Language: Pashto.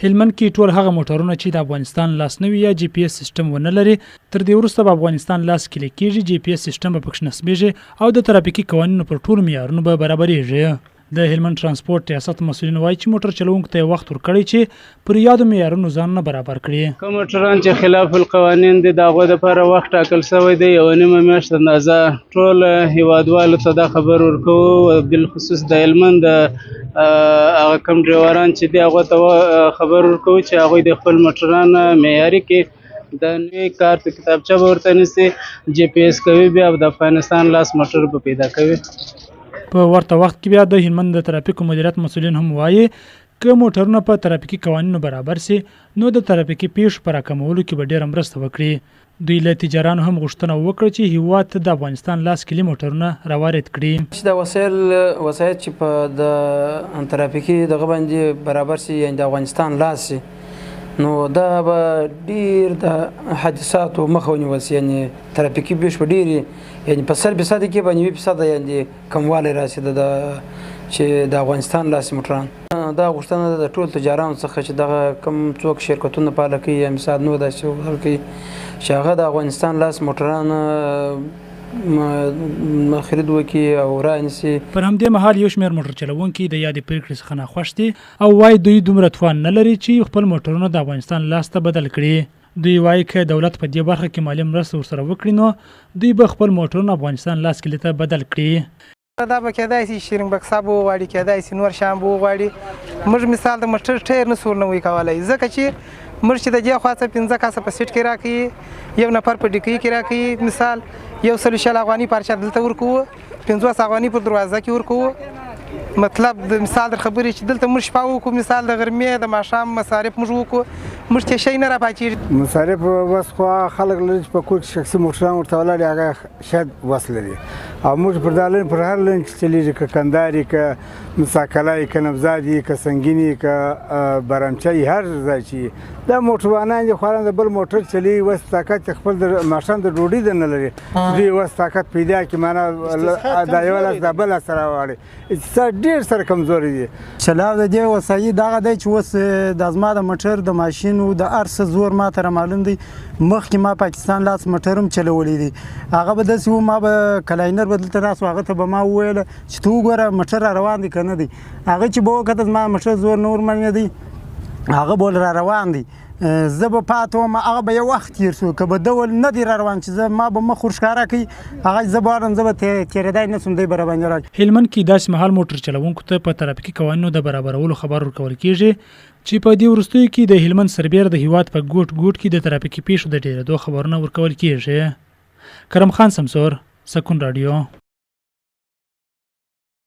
هلمند کې ټول هغه موټرونه چې د افغانستان لاس نه وي یا جي پي ایس سیسټم ونه لري، تر دې وروسته به افغانستان لاس کې لیکېږي، جي پي ایس سیسټم به پکښې نصبېږي او د ترافیکي قوانینو پر ټولو معیارونو به برابرېږي. د هلمند ترانسپورت ریاست مسؤلین وايي چې موټر چلوونکو ته یې وخت ورکړی چې پر یادو معیارونو ځانونه برابر کړي. کوم موټران چې خلاف القوانین دي د هغو دپاره وخت ټاکل شوی دی، یوه نیمه میاشت اندازه. ټول هیوادوالو ته دا خبر ورکوو، بالخصوص د هلمند هغه کوم ډریوران چې دي هغو ته خبر ورکوو چې هغوی د خپل موټران معیاري کړي، د نوي کارت کتابچه به ورته نیسي، جي پي ایس کوي، بیا د افغانستان لاس موټر به پیدا کوي. په ورته وخت کې بیا د هلمند د ترافیکو مدیریت مسؤلین هم وايي، که موټرونه په ترافیکي قوانینو برابر سي، نو د ترافیکي پېښو په راکمولو کې به ډېره مرسته وکړي. دوی له تجارانو هم غوښتنه وکړه چې هېواد ته د افغانستان لاس کلي موټرونه راوارد کړي. چې دا وسایل وسایط چې په د ترافیکي دغه باندې برابر شي، یعنی د افغانستان لاس شي، نو دا به ډیر د حادثاتو مخه ونیول شي، یعنی ترافیکي پېښې به ډېرې، یعنی په 100% کې به 90% یعنی کموالی راشي د چې د افغانستان لاس موټران. دا غوښتنه ده د ټول تجارانو څخه چې دغه کوم څوک شرکتونه پاله کوي یا مثال نور داسې ورکوي چې هغه د افغانستان لاس موټران خرید وکړي او رانیسي. پر همدې مهال یو شمېر موټر چلوونکي د یادې پرېکړې څخه ناخوښ دي او وايي دوی دومره توان نه لري چې خپل موټرونه د افغانستان لاس ته بدل کړي. دوی وايي که دولت په دې برخه کې مالي مرسته ورسره وکړي نو دوی به خپل موټرونه افغانستان لاس کلي ته بدل کړي. دا به کېدای شي شیرینګ بکسه به وغواړي، کېدای شي نور شیان به وغواړي. موږ مثال د موټر ټایر نه شو ورنوی کولی، ځکه چې موږ چې د دې خوا څخه 5 کسه په سیټ کې راکوي، یو نفر په ډیکۍ کې راکوي، مثال 120 افغانۍ پارچه دلته ورکوو، 50 افغانۍ پر دروازه کې ورکوو. مطلب د مثال در خبرې چې دلته موږ شپه وکړو، مثال د غرمې د ماښام مصارف موږ وکړو، موږ ته شی نه راپاتېږي. مصارف وس خو هغه خلک لري چې په کور کې شخصي موټران ورته ولاړ دي، هغه شاید وس لري. او موږ پر دا لین، پر هر لین چې چلېږي، که کندهار یې، که مساکلا یې، که نبزاد یې، که سنګین یې، که برمچه یې، هر ځای چې دا موټروانان دي، خو د بل موټر چلوي، وس طاقت یې خپل د ماښام د ډوډۍ د نه لري، دوی وس طاقت پیدا کړي، معنا دا یو لاس دا بل لاس راوړي، اقتصاد ډېر سره کمزوری دی. چلاو د دې وسایل دغه دی چې اوس د زما د موټر د ماشین او د هر څه زور ما ته معلوم دی. مخکې ما پاکستان لاس موټر هم چلولی دی، هغه به داسې و، ما به کلاینر به دلته ناست و، هغه ته به ما وویل چې ته وګوره موټر را روان دی که نه دی. هغه چې به وکتل زما موټر زور نه ورمعلومېدی، هغه به را روان دی، زه به پاتې وم، هغه به یو وخت تېر شو، که به ده ول نه دی را روان چې زه ما به مخ ورښکاره کړي، هغه زه به وارم، زه به تېرېدای نه شم، دی به راباندې راشي. هلمند کې داسې مهال موټر چلوونکو ته په ترافیکي قوانینو د برابرولو خبر ورکول کېږي چې په دې وروستیو کې د هلمند سربېره د هېواد په ګوټ ګوټ کې د ترافیکي پېښو د ډېرېدو خبرونه ورکول کېږي. کرم خان سمسور، سکون راډیو.